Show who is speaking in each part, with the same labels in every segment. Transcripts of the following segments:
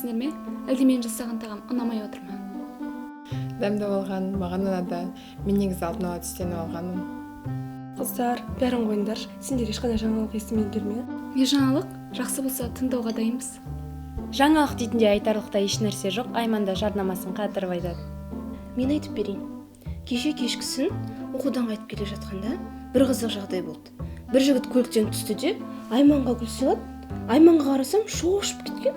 Speaker 1: жемейсіңдер ме? Әлде мен жасаған тағам ұнамай отыр ма?
Speaker 2: Дәмді болған, маған ұнады. Мен негізі алдын ала түстеніп алғанмын.
Speaker 3: Қыздар, бәрін қойыңдаршы. Сендер ешқандай жаңалық естімедіңдер ме?
Speaker 1: Не жаңалық? Жақсы болса тыңдауға дайынбыз.
Speaker 4: Жаңалық дейтіндей айтарлықтай еш нәрсе жоқ. Айман да жарнамасын қатырып айтады.
Speaker 5: Мен айтып берейін. Кеше кешкісін оқудан қайтып келе жатқанда бір қызық жағдай болды. Бір жігіт көліктен түсті де Айманға гүл сыйлады. Айманға қарасам, шошып кеткен.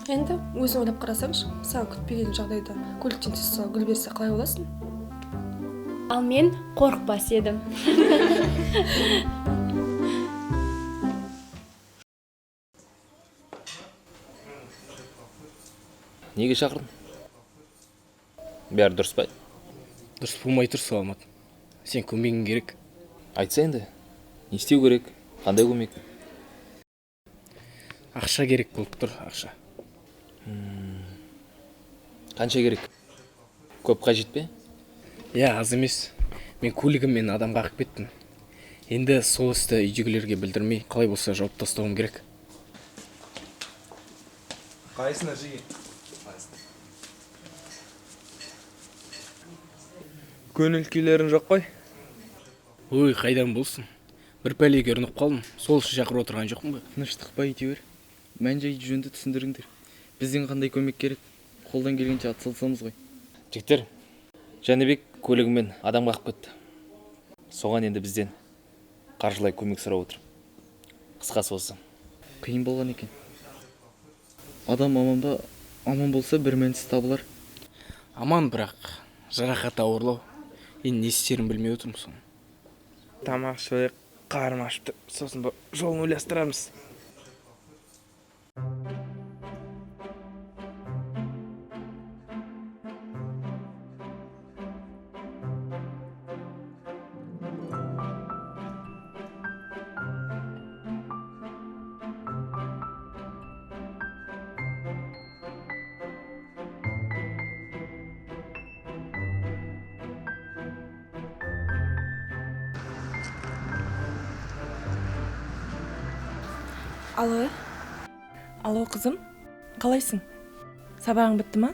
Speaker 3: Енді өзің ойлап қарасаңшы, саған күтпеген жағдайда көліктен түсе сала гүл берсе қалай боласың?
Speaker 4: Ал мен қорықпас едім.
Speaker 6: Неге шақырдың? Бәрі дұрыс па?
Speaker 7: Дұрыс болмай тұр, Саламат. Сен көмегің керек.
Speaker 6: Айтса енді. Не істеу керек? Қандай көмек?
Speaker 7: Ақша керек болып тұр, ақша.
Speaker 6: Қанша керек? Көп қажет пе?
Speaker 7: Иә, аз емес. Мен көлігіммен адам қағып кеттім. Енді сол істі үйдегілерге білдірмей, қалай болса жауып тастауым керек.
Speaker 8: Қалайсыңдар, жеге? Көңіл күйлерің жоқ қой?
Speaker 7: Ой, қайдан болсын. Бір пәлеге ұрынып қалдым. Сол үшін шақырып отырған жоқпын ба?
Speaker 9: Тыныштық па әйтеуір. Мән-жайды жөнді түсіндіріңдер. Бізден қандай көмек керек? Қолдан келгенше атсалысамыз ғой.
Speaker 6: Жігіттер, Жәнібек көлігімен адам қағып кетті. Соған енді бізден қаржылай көмек сұрап отыр. Қысқасы осы.
Speaker 9: Қиын болған екен. Адам аман ба? Аман болса бір мәнсіз табылар.
Speaker 7: Аман, бірақ жарақаты ауырлау. Енді не істерін білмей отырмын соны.
Speaker 8: Тамақ ішіп, қарным ашып тұр. Сосын жолын ойластырамыз.
Speaker 3: Алло.
Speaker 10: Алло, қызым. Қалайсың? Сабағың бітті ма?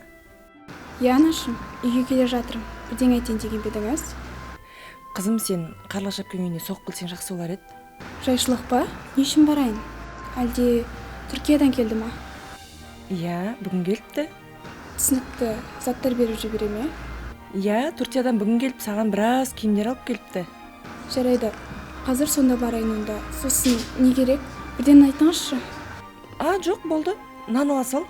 Speaker 1: Иә, анашым, үйге келе жатырмын. Бірдеңе айтайын деген бе едіңіз?
Speaker 10: Қызым, сен Қарлығаш әпкенің үйіне соғып келсең жақсы болар еді.
Speaker 1: Жайшылық па? Не үшін барайын? Әлде Түркиядан келді ма?
Speaker 10: Иә, бүгін келіпті.
Speaker 1: Түсінікті. Заттар беріп жібере ме?
Speaker 10: Иә, Түркиядан бүгін келіп саған біраз киімдер алып келіпті.
Speaker 1: Жарайды. Қазір сонда барайын онда. Сосын не керек? Бірден айтыңызшы.
Speaker 10: А, жоқ, болды. Нан ала сал.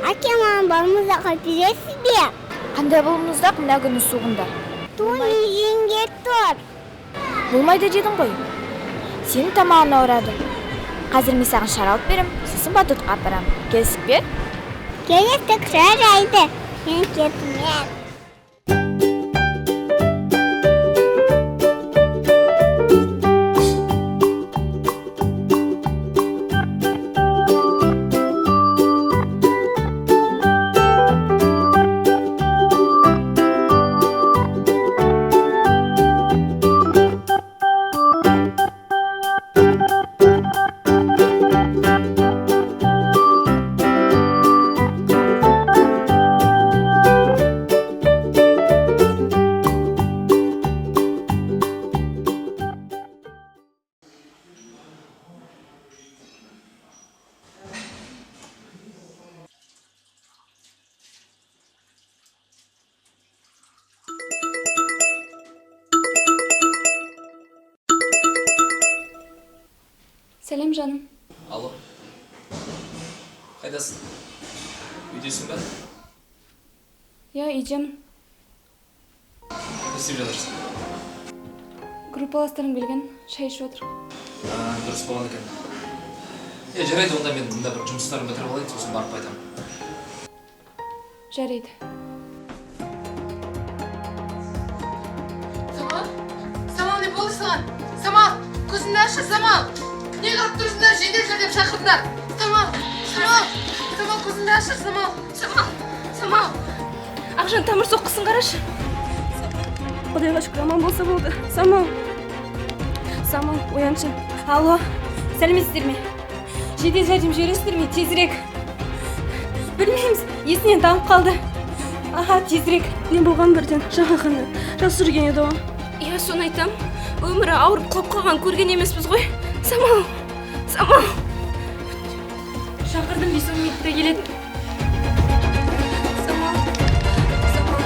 Speaker 11: Әке, маған балмұздақ алып бересіз бе?
Speaker 12: Қандай балмұздақ мына күні суығында?
Speaker 11: Ту, тұр.
Speaker 12: Болмайды дедің ғой. Сенің тамағың ауырады. Қазір мен саған шар алып берем, сосын батутқа апарам. Келістік пе?
Speaker 11: Келістік, жарайды. Мен кетемін.
Speaker 1: Сәлем, жаным.
Speaker 6: Алло. Қайдасың? Үйдесің бе?
Speaker 1: Иә, үйдемін.
Speaker 6: Не істеп жатырсың?
Speaker 1: Группаластарым келген, шай ішіп отыр.
Speaker 6: Дұрыс болған екен. Е, жарайды, онда мен мында бір жұмыстарымды бітіріп алайын, сосын барып қайтамын.
Speaker 1: Жарайды.
Speaker 13: Самал? Самал, не болды саған? Самал, көзіңді ашшы, Самал! Не қарап тұрсыңдар, жедел жәрдем шақырыңдар! Самал! Самал! Көзіңді ашшы, Самал. Самал, Самал.
Speaker 5: Ақжан, тамыр соққысын қарашы. Құдайға шүкір, аман болса болды. Самал. Самал, ояншы.
Speaker 4: Алло, сәлеметсіздер ме? Жедел жәрдем жібересіздер ме? Тезірек. Білмейміз, есінен танып қалды. Аха, тезірек.
Speaker 5: Не болған бірден? Жаңа ғана жақсы жүрген еді ғой. Иә, соны айтам. Өмірі ауырып құлап қалған көрген емеспіз ғой. Самал, Самал.
Speaker 4: Шақырдым, 5-10 минутта келеді.
Speaker 5: Самал, Самал.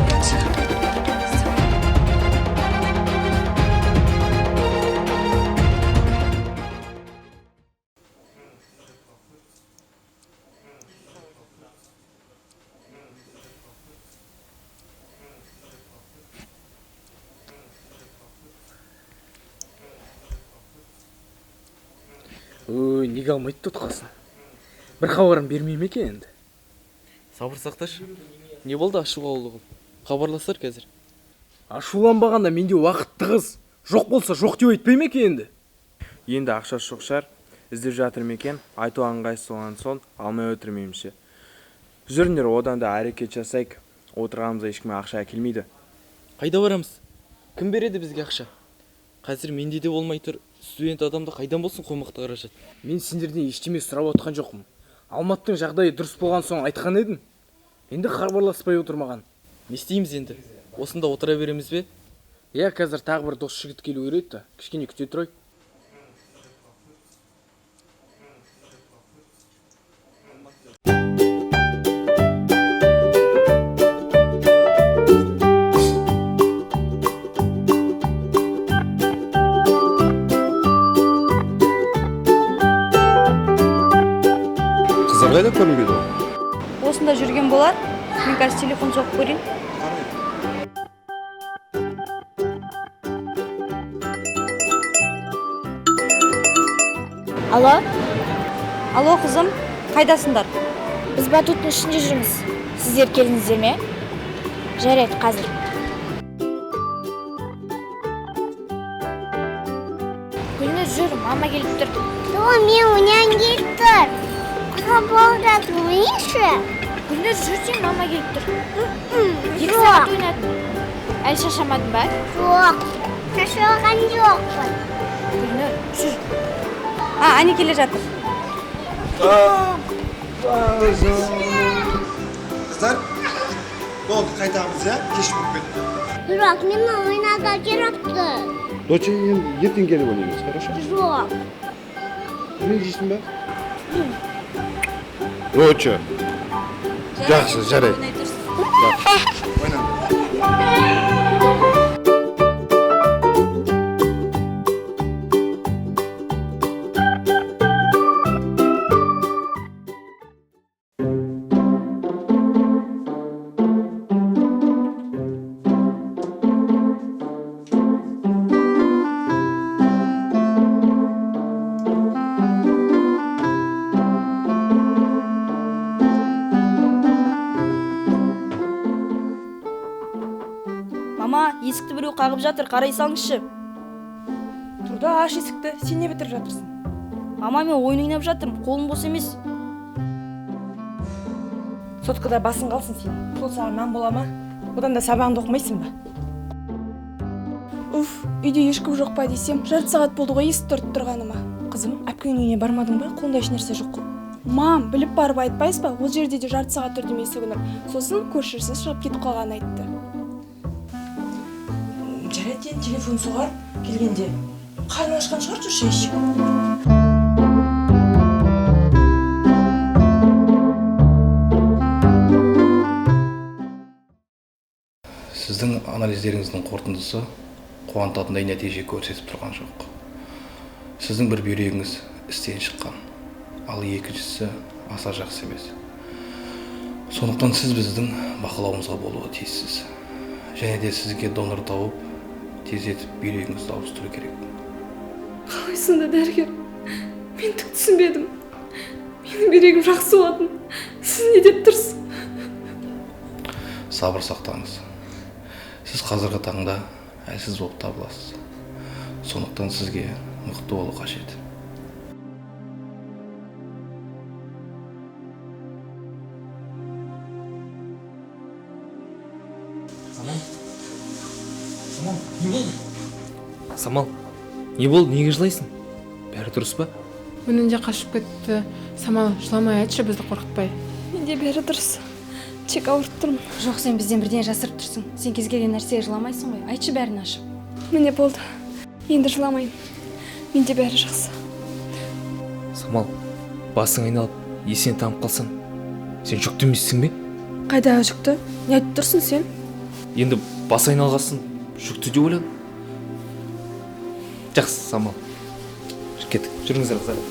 Speaker 5: Ояншы.
Speaker 7: Ой, неге алмайды тұтқасын? Бір хабарын бермей ме екен енді?
Speaker 9: Сабыр сақташы. Не болды ашуға ұлығым? Хабарласар қазір.
Speaker 7: Ашуланбағанда менде уақыт тығыз. Жоқ болса жоқ деп айтпай ме екен енді?
Speaker 8: Енді ақшасы жоқ шығар. Іздеп жатыр ма екен? Айту ыңғайсыз болған соң алмай отырмаймыншы. Жүріңдер, одан да әрекет жасайық. Отырғанымызда ешкім ақша әкелмейді.
Speaker 9: Қайда барамыз? Кім береді бізге ақша? Қазір менде де болмай тұр. Студент адамда қайдан болсын қомақты қаражат?
Speaker 7: Мен сендерден ештеме сұрап отқан жоқпын. Алматтың жағдайы дұрыс болған соң айтқан едім. Енді хабарласпай отыр маған.
Speaker 9: Не істейміз енді? Осында отыра береміз бе?
Speaker 7: Иә, қазір тағы бір дос жігіт келу керек еді. Кішкене күте тұрайық.
Speaker 14: Қыздар қайда көрінбейді ғой?
Speaker 4: Осында жүрген болар. Мен қазір телефон соғып көрейін.
Speaker 12: Алло?
Speaker 4: Алло, қызым, қайдасыңдар?
Speaker 12: Біз батуттың ішінде жүрміз. Сіздер келдіңіздер ме? Жарайды, қазір. Гүлнұр, жүр, мама келіп тұр.
Speaker 11: О, мен ойнағым келіп тұр. Қызға болып жатыр, ойнайыншы.
Speaker 12: Гүлнұр, жүрсең, мама келіп тұр. 2 сағат ойнадың. Әлі шаршамадың ба?
Speaker 11: Жоқ, шаршаған жоқпын.
Speaker 12: Гүлнұр, жүр.
Speaker 4: А, әне келе жатыр.
Speaker 14: Қыздар, болды, қайтамыз, иә? Кеш болып кетті.
Speaker 11: Жоқ, мен ойнауға керек тұр.
Speaker 14: Доча, енді ертең келіп ойнаймыз, хорошо?
Speaker 11: Жоқ.
Speaker 14: Мен жейсің ба? Доча. Жақсы, жарайды. Жақсы. Ойнаңдар.
Speaker 5: Мама, есікті біреу қағып жатыр, қарай салыңызшы.
Speaker 10: Тұрды, аш есікті, сен не бітіріп жатырсың?
Speaker 5: Мама, мен ойын ойнап жатырмын, қолым бос емес.
Speaker 10: Соткада басың қалсын сен. Сол саған нан бола ма? Одан да сабағыңды оқымайсың ба?
Speaker 1: Уф, үйде ешкім жоқ па десем, жарты сағат болды ғой есікті ұрып тұрғаныма.
Speaker 10: Қызым, әпкеңнің үйіне бармадың ба? Қолында ешнәрсе жоқ қой.
Speaker 1: Мам, біліп барып айтпайсыз ба? Ол жерде де жарты сағат тұрдым есігін ұрып. Сосын көршісі шығып кетіп қалғанын айтты.
Speaker 10: Жарайды, енді телефон соғар келгенде. Қарның ашқан шығар, жүрші іш.
Speaker 15: Сіздің анализдеріңіздің қорытындысы қуантатындай нәтиже көрсетіп тұрған жоқ. Сіздің бір бүйрегіңіз істен шыққан, ал екіншісі аса жақсы емес. Сондықтан сіз біздің бақылауымызға болуға тиіссіз. Және де сізге донор тауып, тездетіп бүйрегіңізді ауыстыру керек.
Speaker 1: Қалай сонда, дәрігер? Мен түк түсінбедім. Менің бүйрегім жақсы болатын. Сіз не деп тұрсыз?
Speaker 15: Сабыр сақтаңыз. Сіз қазіргі таңда әлсіз болып табыласыз. Сондықтан сізге мықты болу қажет.
Speaker 6: Самал, не болды? Самал, не болды, неге жылайсың? Бәрі дұрыс па?
Speaker 2: Мұның де қашып кетті. Самал, жыламай айтшы, бізді қорқытпай.
Speaker 1: Менде бәрі дұрыс. Тек ауырып тұрмын.
Speaker 4: Жоқ, сен бізден бірдеңе жасырып тұрсың. Сен кез келген нәрсеге жыламайсың ғой. Айтшы бәрін ашып.
Speaker 1: Міне болды. Енді жыламаймын. Менде бәрі жақсы.
Speaker 6: Самал, басың айналып, есіңнен танып қалсаң, сен жүкті емессің бе?
Speaker 3: Қайдағы жүкті? Не айтып тұрсың сен?
Speaker 6: Енді бас айналғасын жүкті деп ойладым. Жақсы, Самал. Кеттік, жүріңіздер қыздар.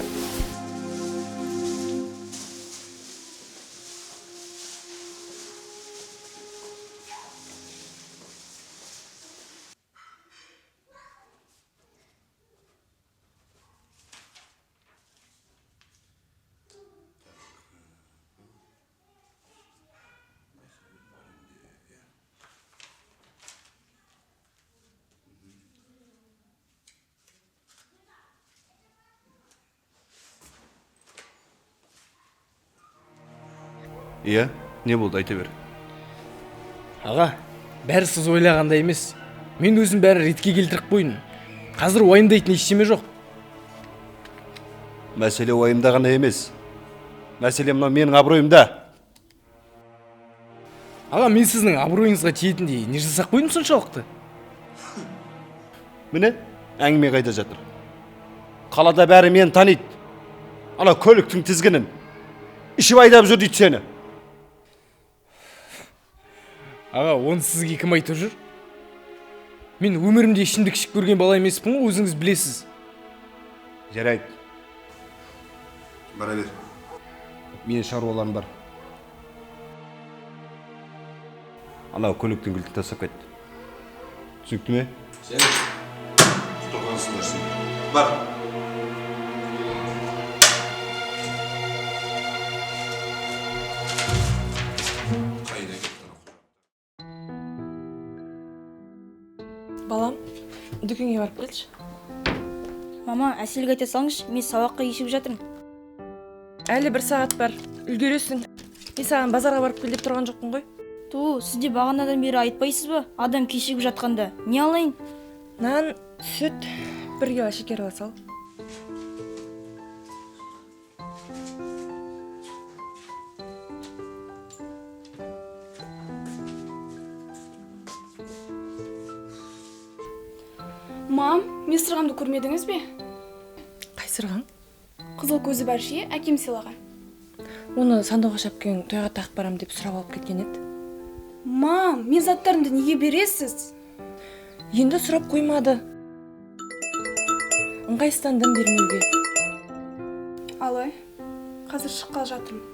Speaker 16: Иә, не болды, айта бер.
Speaker 7: Аға, бәрі сіз ойлағандай емес. Мен өзім бәрі ретке келтіріп қойдым. Қазір уайымдайтын ештеме жоқ.
Speaker 16: Мәселе уайымда ғана емес. Мәселе мынау менің абыройымда.
Speaker 7: Аға, мен сіздің абыройыңызға тиетіндей не жасап қойдым соншалықты?
Speaker 16: Міне, әңгіме қайда жатыр? Қалада бәрі мені таниды. Ана көліктің тізгінін ішіп айдап жүр дейді сені.
Speaker 7: Аға, оны сізге кім айтып жүр? Мен өмірімде ішімдік ішіп көрген бала емеспін ғой, өзіңіз білесіз.
Speaker 16: Жарайды. Бара бер. Менің шаруаларым бар. Анау көліктің кілтін тастап кетті. Түсінікті ме? Жарайды. Тоқансыңдар сендер. Бар.
Speaker 10: Балам, дүкенге барып келші.
Speaker 12: Мама, Әселге айта салыңызшы, мен сабаққа кешігіп жатырмын.
Speaker 10: Әлі бір сағат бар, үлгересің. Мен саған базарға барып кел деп тұрған жоқпын ғой.
Speaker 12: Ту, сіз де бағанадан бері айтпайсыз ба? Адам кешігіп жатқанда. Не алайын?
Speaker 10: Нан, сүт, 1 кило шекер ала сал.
Speaker 1: Мам, мен сырғамды көрмедіңіз бе?
Speaker 10: Қай сырғаң?
Speaker 1: Қызыл көзі бар шие әкем сыйлаған.
Speaker 10: Оны Сандуғаш әпкең тойға тағып барам деп сұрап алып кеткен еді.
Speaker 1: Мам, мен заттарымды неге бересіз?
Speaker 10: Енді сұрап қоймады. Ыңғайсыздандым бермеуге.
Speaker 1: Алай, қазір шыққалы жатырмын.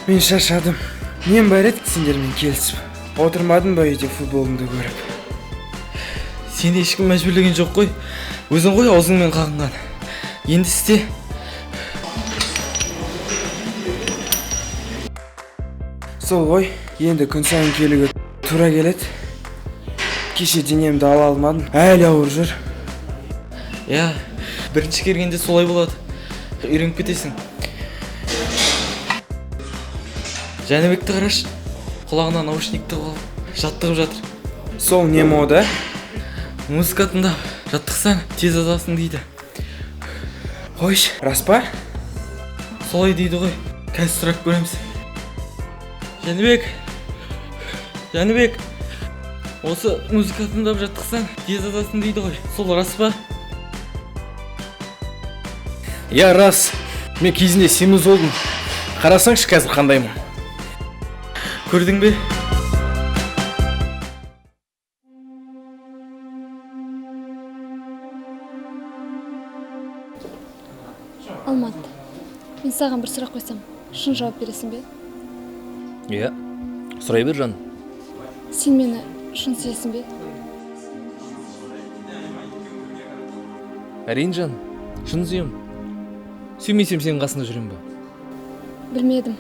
Speaker 8: Мен шаршадым. Нем бар еді сендермен келісіп. Отырмадым ба үйде футболымды көріп.
Speaker 9: Сені ешкім мәжбүрлеген жоқ қой. Өзің ғой аузыңмен қағынған. Енді істе.
Speaker 8: Сол ғой, енді күн сайын келуге тура келеді. Кеше денемді ала алмадым, әлі ауыр жүр.
Speaker 9: Иә, бірінші келгенде солай болады. Үйреніп кетесің. Жәнібекті қарашы, құлағына наушник тығып алып, жаттығып жатыр.
Speaker 8: Сол не мода?
Speaker 9: Музыка тыңдап, жаттықсаң тез азасың дейді.
Speaker 8: Қойшы, рас па?
Speaker 9: Солай дейді ғой, қазір сұрап көреміз. Жәнібек, Жәнібек. Осы музыка тыңдап жаттықсаң, тез азасың дейді ғой. Сол рас па?
Speaker 7: Иә, рас. Мен кезінде семіз болдым. Қарасаңшы қазір қандаймын.
Speaker 9: Көрдің бе?
Speaker 1: Алмат, мен саған бір сұрақ қойсам, шын жауап бересің бе?
Speaker 6: Иә, сұрай бер, жаным.
Speaker 1: Сен мені шын сүйесің бе?
Speaker 6: Әрине, жаным, шын сүйемін. Сүймесем сенің қасында жүрем бе?
Speaker 1: Білмедім,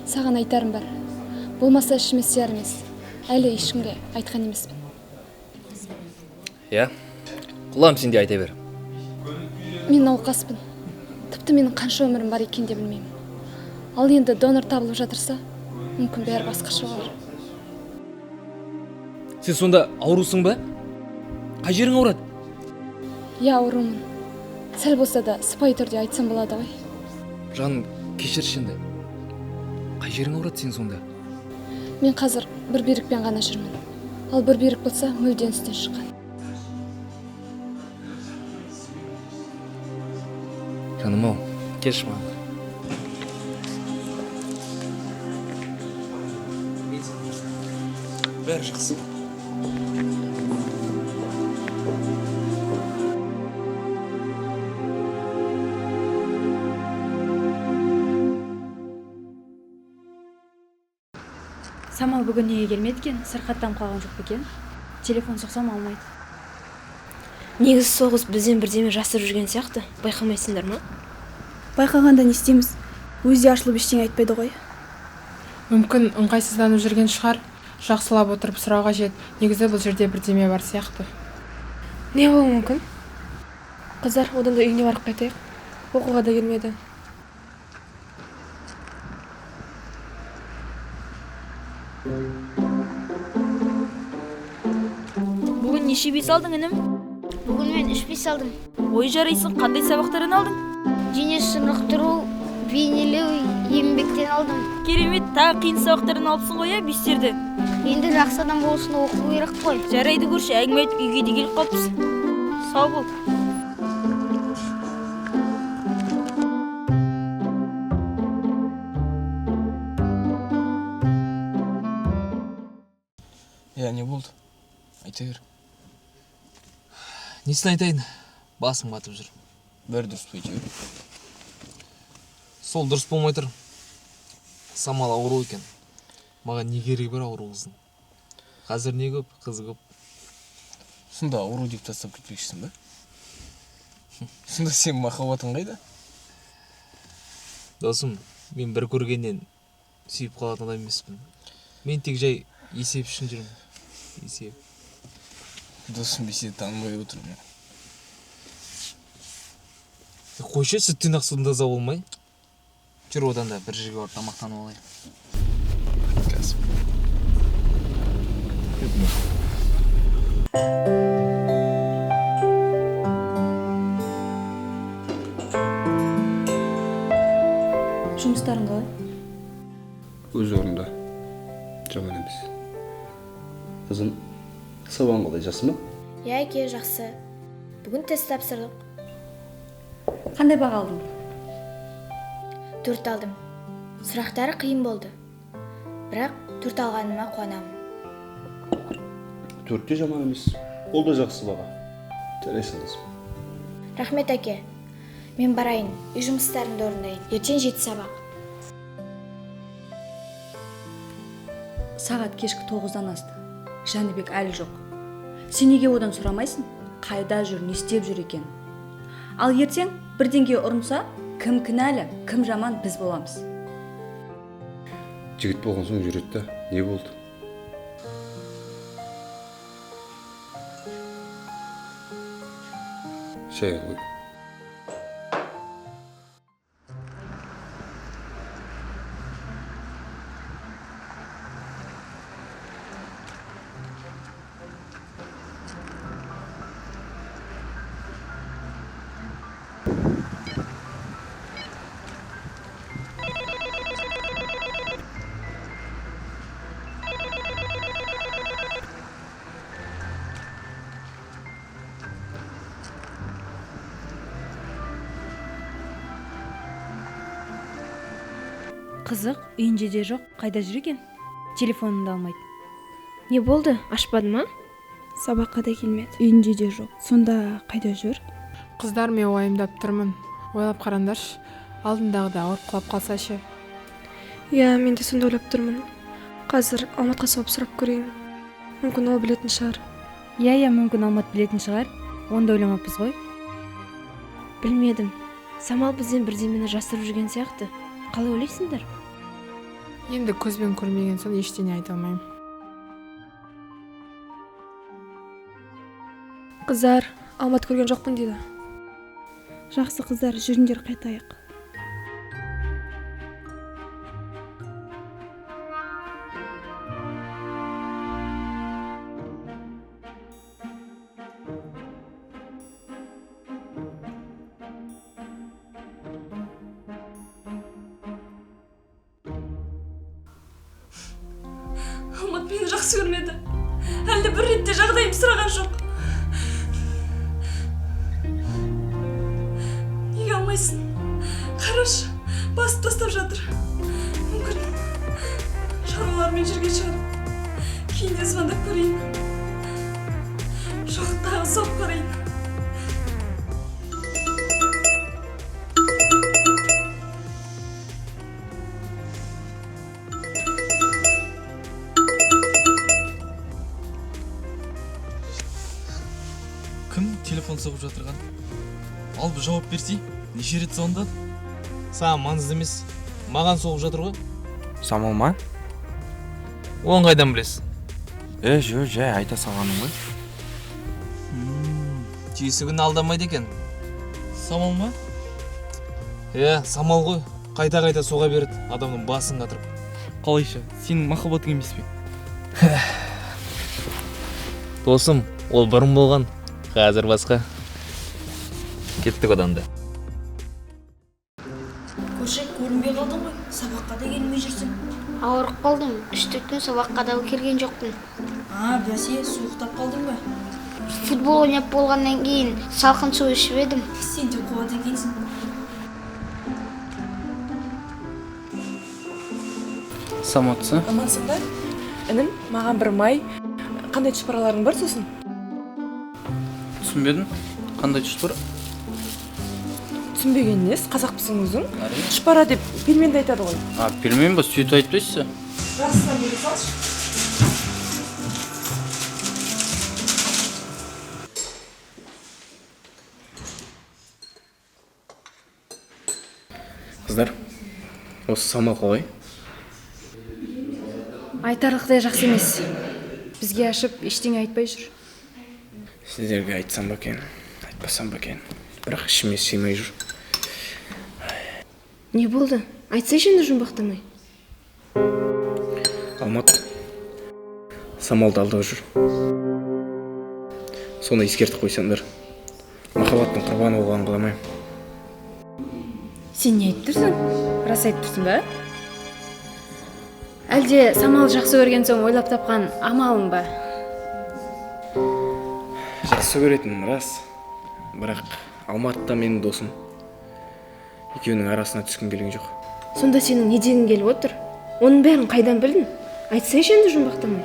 Speaker 1: саған айтарым бар. Болмаса ішіме сияр емес. Әлі ешкімге айтқан емеспін.
Speaker 6: Иә, құлағым сенде, айта бер.
Speaker 1: Мен науқаспын. Тіпті менің қанша өмірім бар екенін де білмеймін. Ал енді донор табылып жатырса, мүмкін бәрі басқаша болар.
Speaker 6: Сен сонда аурусың ба? Қай жерің ауырады?
Speaker 1: Иә, аурумын. Сәл болса да сыпайы түрде айтсам болады ғой.
Speaker 6: Жаным, кешірші енді. Қай жерің ауырады сен сонда?
Speaker 1: Мен қазір бір бүйрекпен ғана жүрмін. Ал бір бүйрек болса, мүлдем үстен шыққан.
Speaker 6: Жаным ау, келші маған. Бәрі жақсы.
Speaker 4: Самал бүгін неге келмеді екен? Сырқаттанып қалған жоқ па екен? Телефон соқсам алмайды.
Speaker 5: Негізі сол қыз бізден бірдеме жасырып жүрген сияқты. Байқамайсыңдар ма?
Speaker 17: Байқағанда не істейміз? Өзі де ашылып ештеңе айтпайды ғой.
Speaker 2: Мүмкін ыңғайсызданып жүрген шығар. Жақсылап отырып сұрау қажет. Негізі бұл жерде бірдеме бар сияқты.
Speaker 3: Не болуы мүмкін? Қыздар, одан да үйіне барып қайтайық. Оқуға да келмеді.
Speaker 12: Бүгін неше бес алдың, інім?
Speaker 11: Бүгін мен 3 бес алдым.
Speaker 12: Ой, жарайсың, қандай сабақтардан алдың?
Speaker 11: Дене шынықтыру, бейнелеу, еңбектен алдым.
Speaker 12: Керемет, тағы қиын сабақтардан алыпсың ғой, бестерді.
Speaker 11: Енді жақсы адам болу үшін оқу керек қой.
Speaker 12: Жарайды көрші, әңгіме айтып үйге де келіп қалыппыз. Сау бол.
Speaker 7: Иә, не болды? Айта бер.
Speaker 6: Несін айтайын? Басым қатып жүр.
Speaker 7: Бәрі дұрыс па әйтеуір?
Speaker 6: Сол дұрыс болмай тұр. Самал ауру екен. Маған не керегі бар ауру қыздың? Қазір не көп, қыз көп.
Speaker 7: Сонда ауру деп тастап кетпекшісің ба? Сонда сенің махаббатың қайда?
Speaker 6: Досым, мен бір көргеннен сүйіп қалатын адам емеспін. Мен тек жай есеп үшін жүрмін. Есеп.
Speaker 7: Досым, мен сені танымай отырмын.
Speaker 6: Қойшы, сүттен ақ судан таза болмай. Жүр одан да бір жерге барып тамақтанып алайық. Қазір.
Speaker 4: Жұмыстарың қалай?
Speaker 15: Өз орнында. Жаман емес. Қызым, сабағың қалай, жақсы ма?
Speaker 12: Иә, әке, жақсы. Бүгін тест тапсырдық.
Speaker 4: Қандай баға алдың?
Speaker 12: 4 алдым. Сұрақтары қиын болды. Бірақ 4 алғаныма қуанамын.
Speaker 15: 4 те жаман емес. Ол да жақсы баға. Жарайсың, қызым.
Speaker 12: Рахмет, әке. Мен барайын, үй жұмыстарымды орындайын. Ертең 7 сабақ.
Speaker 4: Сағат кешкі 9-дан асты. Жәнібек әлі жоқ. Сен неге одан сұрамайсың? Қайда жүр, не істеп жүр екен? Ал ертең бірдеңеге ұрынса, кім кінәлі, кім жаман біз боламыз.
Speaker 15: Жігіт болған соң жүреді да, не болды? Шай қой.
Speaker 18: Қызық, үйінде де жоқ, қайда жүр екен? Телефонын да алмайды.
Speaker 5: Не болды, ашпады ма?
Speaker 17: Сабаққа да келмеді. Үйінде де жоқ. Сонда қайда жүр?
Speaker 2: Қыздар, мен уайымдап тұрмын. Ойлап қараңдаршы, алдындағыдай ауырып құлап қалса ше?
Speaker 3: Иә, мен де сонда ойлап тұрмын. Қазір Алматқа соғып сұрап көрейін. Мүмкін ол білетін шығар.
Speaker 18: Иә, мүмкін Алмат білетін шығар. Оны да ойламаппыз ғой.
Speaker 5: Білмедім. Самал бізден бірдемені жасырып жүрген сияқты. Қалай ойлайсыңдар?
Speaker 2: Енді көзбен көрмеген соң ештеңе айта алмаймын.
Speaker 3: Қыздар, Алмат көрген жоқпын дейді.
Speaker 17: Жақсы қыздар, жүріңдер қайтайық.
Speaker 10: Алмат мені жақсы көрмеді. Әлі бір ретте жағдайым сұраған жоқ. Неге алмайсың? Қарашы, басып тастап жатыр. Мүмкін шаруалармен жүрген шығар. Кейін де звондап көрейін. Жоқ, тағы соғып қарайын.
Speaker 9: Кім телефон соғып жатырған? Алып жауап берсей, неше рет звондады?
Speaker 6: Саған маңызды емес, маған соғып жатыр ғой.
Speaker 8: Самал ма?
Speaker 6: Оны қайдан білесің?
Speaker 8: Жо, жай айта салғаным ғой.
Speaker 6: Түйсігін алдамайды екен.
Speaker 9: Самал ма?
Speaker 6: Иә, Самал ғой. Қайта-қайта соға береді, адамның басын қатырып.
Speaker 9: Қалайша, сенің махаббатың емес пе?
Speaker 6: Досым, ол бұрын болған. Қазір басқа. Кеттік одан да.
Speaker 5: Көрші, көрінбей қалдың ғой. Сабаққа да келмей жүрсің.
Speaker 11: Ауырып қалдым. 3-4 күн сабаққа да келген жоқпын.
Speaker 5: А, бәсе, суықтап қалдың ба?
Speaker 11: Футбол ойнап болғаннан кейін салқын су ішіп едім.
Speaker 5: Сен де қуады екенсің.
Speaker 9: Саматсың?
Speaker 10: Амансың ба? Інім, маған бір май. Қандай тұшпараларың бар сосын?
Speaker 9: Түсінбедім. Қандай тұшпара?
Speaker 10: Түсінбеген несі? Қазақпысың өзің?
Speaker 9: Әрине.
Speaker 10: Тұшпара деп пельменді айтады ғой.
Speaker 9: А, пельмен ба? Сөйтіп айтпайсыз?
Speaker 10: Жақсыдан бере салшы.
Speaker 7: Қыздар, осы Самал қалай?
Speaker 18: Айтарлықтай жақсы емес. Бізге ашып ештеңе айтпай жүр.
Speaker 7: Сіздерге айтсам ба екен, айтпасам ба екен, бірақ ішіме сыймай жүр.
Speaker 5: Не болды? Айтсайшы енді жұмбақтамай.
Speaker 7: Алмат Самалды алдап жүр. Соны ескертіп қойсаңдар. Махаббаттың құрбаны болғанын қаламаймын.
Speaker 18: Сен не айтып тұрсың? Рас айтып тұрсың ба? Әлде Самал жақсы көрген соң ойлап тапқан амалың ба?
Speaker 7: Жақсы көретінім рас, бірақ Алмат та менің досым. Екеуінің арасына түскім келген жоқ.
Speaker 5: Сонда сенің не дегің келіп отыр? Оның бәрін қайдан білдің? Айтсайшы енді жұмбақтамай.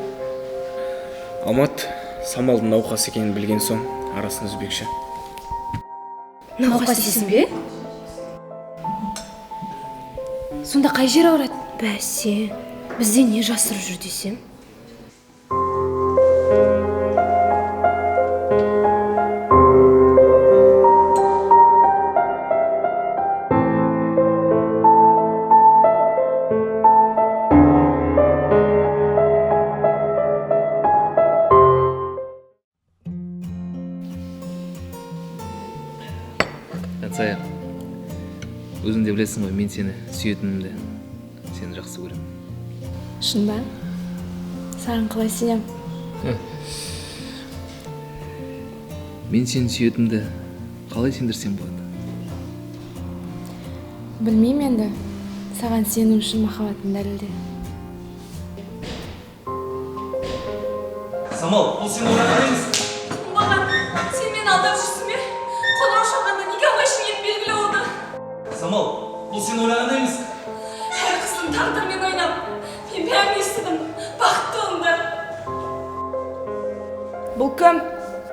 Speaker 7: Алмат Самалдың науқас екенін білген соң арасын үзбекші.
Speaker 18: Науқас дейсің бе? Сонда қай жері ауырады?
Speaker 5: Бәсе, бізден не жасырып жүр десем?
Speaker 6: Жансая, өзің де білесің ғой, мен сені сүйетінімді, сені жақсы көремін.
Speaker 1: Шын ба? Саған қалай сенем?
Speaker 6: Мен сені сүйетінімді қалай сендірсем болады?
Speaker 1: Білмеймін енді. Саған сену үшін махаббатым дәлелде.
Speaker 6: Самал, бұл сен ойлаған емес.
Speaker 10: Маған, сен мені алдап жүрсің бе? Қоңырау шалғанда неге алмай жүргенім белгілі болды.
Speaker 6: Самал, бұл сен ойлаған емес.
Speaker 10: Әр қыздың тағдыры Бұл кім?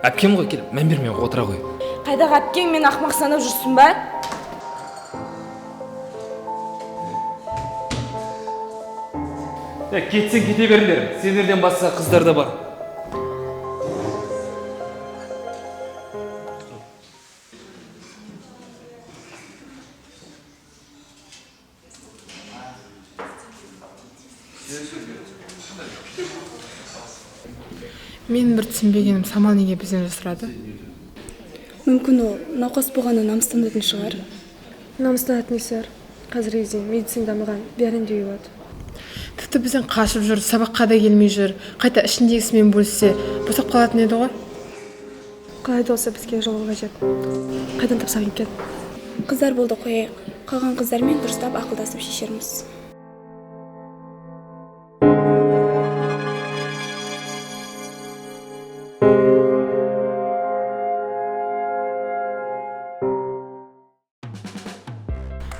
Speaker 6: Әпкем ғой, кел, мән бермей отыра ғой.
Speaker 10: Қайдағы әпкең, мені ақымақ санап жүрсің ба?
Speaker 6: Кетсең кете беріңдер, сендерден басқа қыздар да бар.
Speaker 2: Мен бір түсінбегенім, Самал неге бізден жасырады?
Speaker 17: Мүмкін ол науқас болғанына намыстанатын шығар.
Speaker 3: Намыстанатын несі бар? Қазіргі кезде медицина дамыған, бәрін емдеуге болады.
Speaker 2: Тіпті бізден қашып жүр, сабаққа да келмей жүр. Қайта ішіндегісімен бөліссе, босап қалатын еді ғой.
Speaker 3: Қалай да болса бізге жолығу қажет. Қайдан тапсақ екен?
Speaker 17: Қыздар болды қояйық. Қалған қыздармен дұрыстап ақылдасып шешерміз.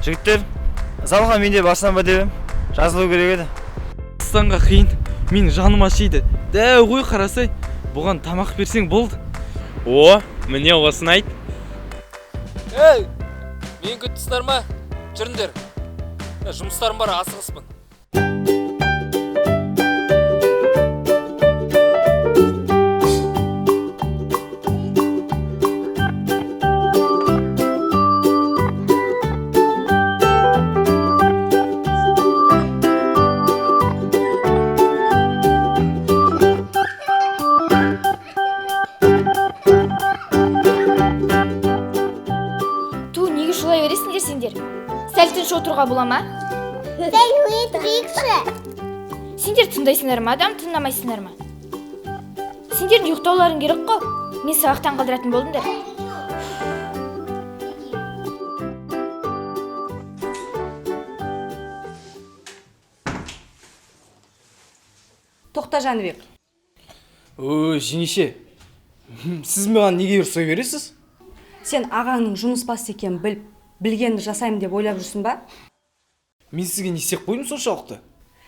Speaker 19: Жігіттер, залға мен де барсам ба деп едім, жазылу керек еді.
Speaker 9: Астанға қиын, мен жаным ашиды. Дәу ғой қарасай, бұған тамақ берсең болды.
Speaker 8: О, міне осыны айт.
Speaker 6: Ей, мен күттісіңдер ма? Жүріңдер. Жұмыстарым бар, асығыспын.
Speaker 12: Сәл тыныш отыруға бола ма?
Speaker 11: Сәл өтірікші.
Speaker 12: Сендер тыңдайсыңдар ма, адам тыңдамайсыңдар ма? Сендердің ұйықтауларың керек қой. Мен сабақтан қалдыратын болдыңдар.
Speaker 4: Тоқта, Жәнібек.
Speaker 7: Ө, жеңеше, сіз маған неге ұрса бересіз?
Speaker 4: Сен ағаңның жұмыс басты екенін біліп, білгенді жасаймын деп ойлап жүрсің ба?
Speaker 7: Мен сізге не істеп қойдым соншалықты?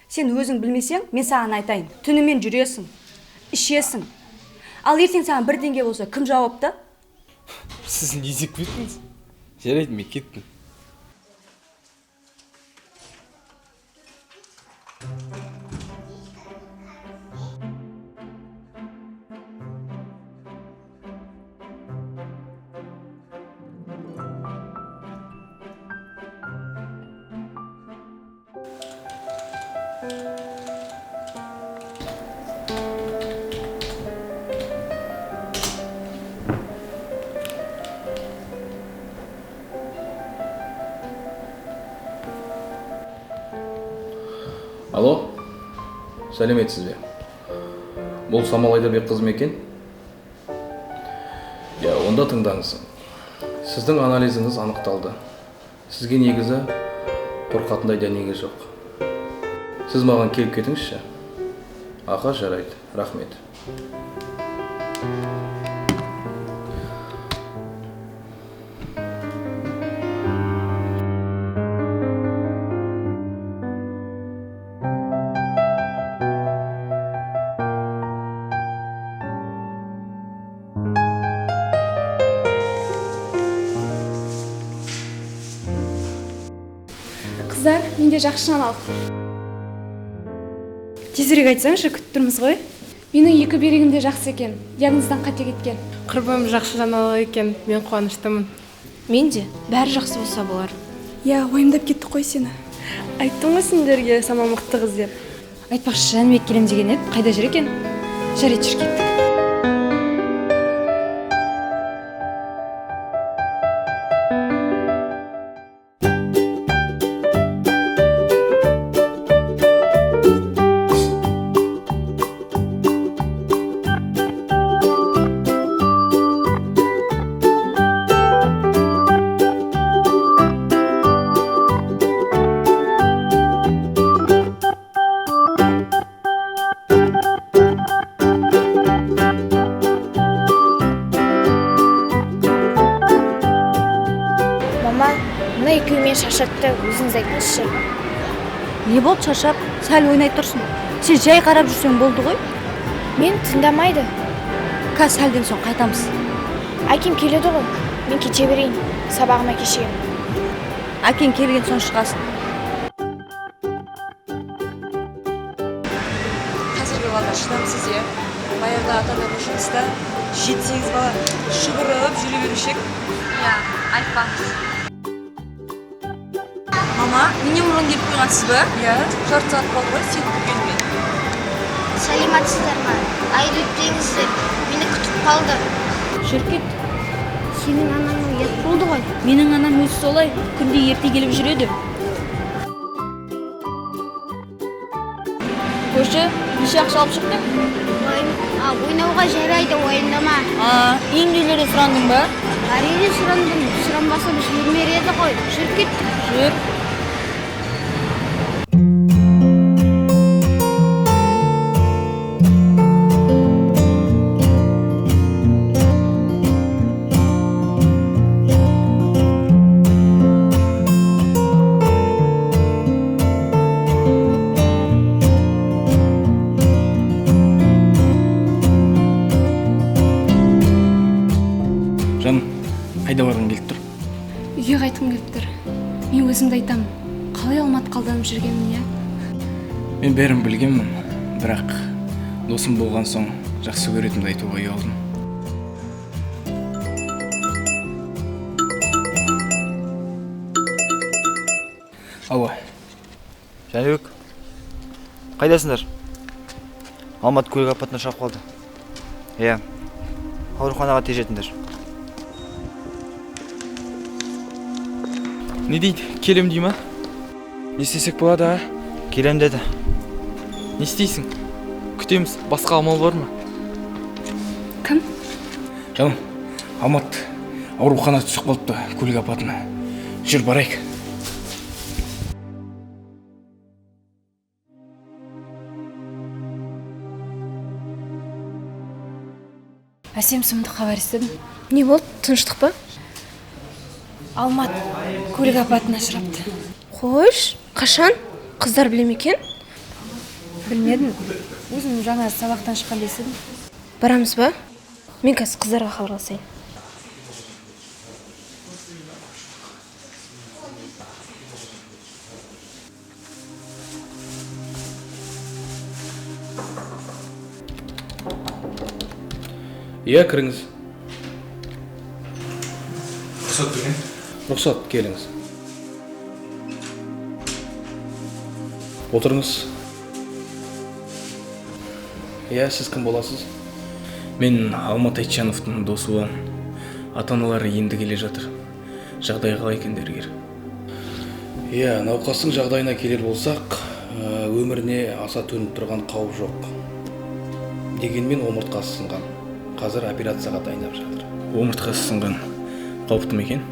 Speaker 4: Сен өзің білмесең, мен саған айтайын. Түнімен жүресің, ішесің. Ал ертең саған бірдеңе болса, кім жауапты?
Speaker 7: Сіз не істеп кеттіңіз? Жарайды, мен кеттім.
Speaker 15: Алло, сәлеметсіз бе? Бұл Самал Айдарбек қызы ма екен? Иә, онда тыңдаңыз. Сіздің анализіңіз анықталды. Сізге негізі қорқатындай дәнеңе жоқ. Сіз маған келіп кетіңізші. Аха, жарайды, рахмет.
Speaker 1: Қыздар, менде жақсы жаңалық.
Speaker 18: Тезірек айтсаңшы, күтіп тұрмыз ғой.
Speaker 1: Менің екі бүйрегім де жақсы екен, диагноздан қате кеткен.
Speaker 2: Құрбым жақсы жаңалық екен, мен қуаныштымын.
Speaker 5: Мен де, бәрі жақсы болса болар.
Speaker 17: Иә, уайымдап кеттік қой сені.
Speaker 3: Айттым ғой сендерге, Самал мықты қыз деп.
Speaker 18: Айтпақшы, Жәнібек келем деген еді, қайда жүр екен? Жарайды, жүр кеттік.
Speaker 12: Мама, мына екеуі мені шаршатты, өзіңіз айтыңызшы.
Speaker 4: Не болды шаршап? Сәл ойнай тұрсын. Сен жай қарап жүрсең болды ғой.
Speaker 12: Мен тыңдамайды.
Speaker 4: Қазір сәлден соң қайтамыз.
Speaker 12: Әкем келеді ғой, мен кете берейін, сабағыма кешігемін.
Speaker 4: Әкең келген соң шығасың.
Speaker 10: Қазіргі балалар шыдамсыз, иә. Баяғыда ата-ананың жұмыста 7-8 бала шұбырып жүре беруші ек.
Speaker 4: Иә, айтпаңыз.
Speaker 10: Мама, менен бұрын келіп қойғансыз ба? Иә, жарты сағат болды ғой сені күткеніме.
Speaker 11: Сәлеметсіздер ма? Айып етпеңіздер, мені күтіп қалды.
Speaker 5: Жүр кет.
Speaker 11: Сенің анаң ұят болды ғой.
Speaker 5: Менің анам өзі солай, күнде ерте келіп жүреді. Көрші, неше ақша алып шықтың?
Speaker 11: Ойнауға жарайды, уайымдама.
Speaker 5: Үйіңдегілерден сұрандың ба?
Speaker 11: Әрине сұрандым, сұранбасам жібермер еді ғой. Жүр кеттік.
Speaker 5: Жүр.
Speaker 7: Жаным, қайда барғың келіп тұр?
Speaker 1: Үйге қайтқым келіп тұр. Мен өзімді айтамын, қалай Алмат қалданып жүргенін, иә?
Speaker 7: Мен бәрін білгенмін, бірақ досым болған соң жақсы көретінімді айтуға ұялдым. Алло.
Speaker 19: Жәнібек, қайдасыңдар? Алмат көлік апатына ұшырап қалды. Иә, ауруханаға тез жетіңдер.
Speaker 9: Не дейді? Келем дей ма? Не істесек болады, а?
Speaker 19: Келем деді.
Speaker 9: Не істейсің? Күтеміз. Басқа амал бар ма?
Speaker 1: Кім?
Speaker 7: Жаным, Алмат ауруханаға түсіп қалыпты көлік апатына. Жүр, барайық.
Speaker 18: Әсем, сұмдық хабар естідім.
Speaker 5: Не болды? Тыныштық па?
Speaker 18: Алмат көлік апатына ұшырапты.
Speaker 5: Қойш, қашан? Қыздар біле ме екен?
Speaker 18: Білмедім. Өзім жаңа сабақтан шыққанда естідім.
Speaker 5: Барамыз ба? Мен қазір қыздарға хабарласайын.
Speaker 15: Иә, кіріңіз.
Speaker 7: Рұқсат берген?
Speaker 15: Рұқсат, келіңіз. Отырыңыз. Иә, сіз кім боласыз?
Speaker 7: Мен Алмат Айтжановтың досы боламын. Ата-аналары енді келе жатыр. Жағдайы қалай екен, дәрігер?
Speaker 15: Иә, науқастың жағдайына келер болсақ, өміріне аса төніп тұрған қауіп жоқ. Дегенмен омыртқасы сынған. Қазір операцияға дайындап жатыр.
Speaker 7: Омыртқасы сынған қауіпті ме екен?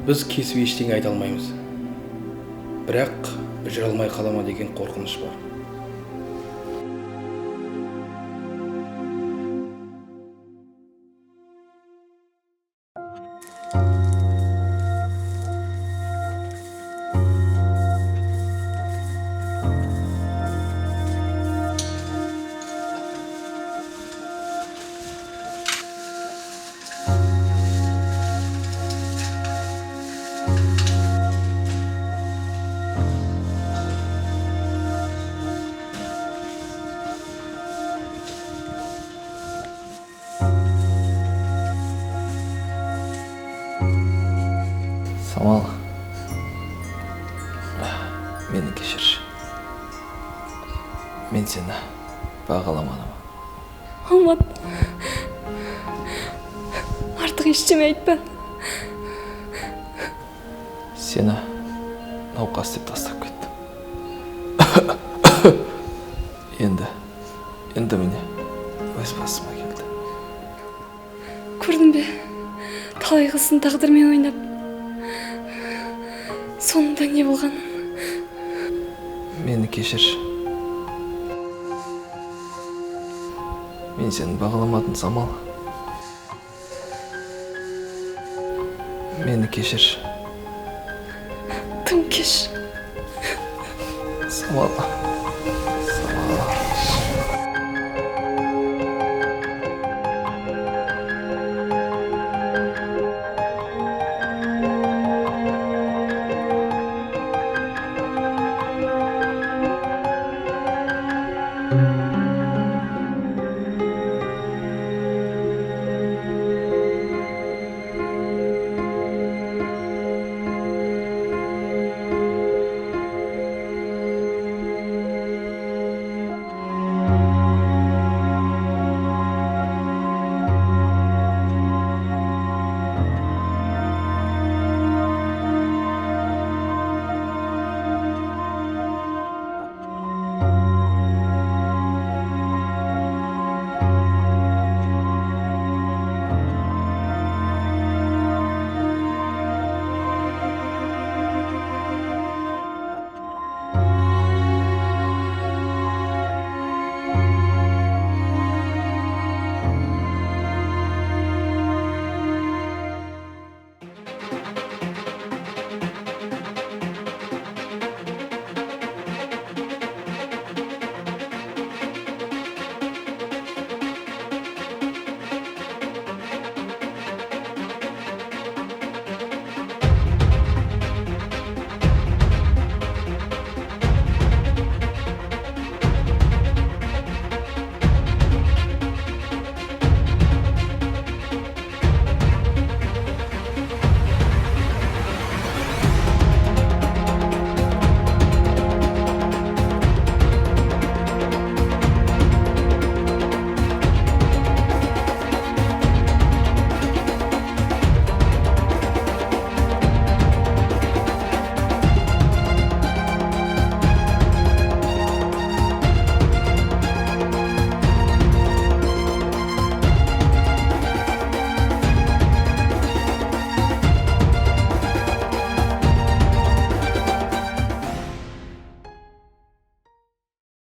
Speaker 15: Біз кесіп ештеңе айта алмаймыз. Бірақ жүре алмай қалама деген қорқыныш бар.
Speaker 6: Самал, мені кешірші. Мен сені бағаламадым.
Speaker 1: Алмат, артық ештеме айтпа.
Speaker 6: Сені науқас деп тастап кеттім. Енді міне өз басыма келді.
Speaker 1: Көрдің бе, талай қыздың тағдырымен ойнап, соңында не болғанын.
Speaker 6: Мені кешірші. Мен сені бағаламадым, Самал. Мені кешірші.
Speaker 1: Тым кеш.
Speaker 6: Самал. Самал.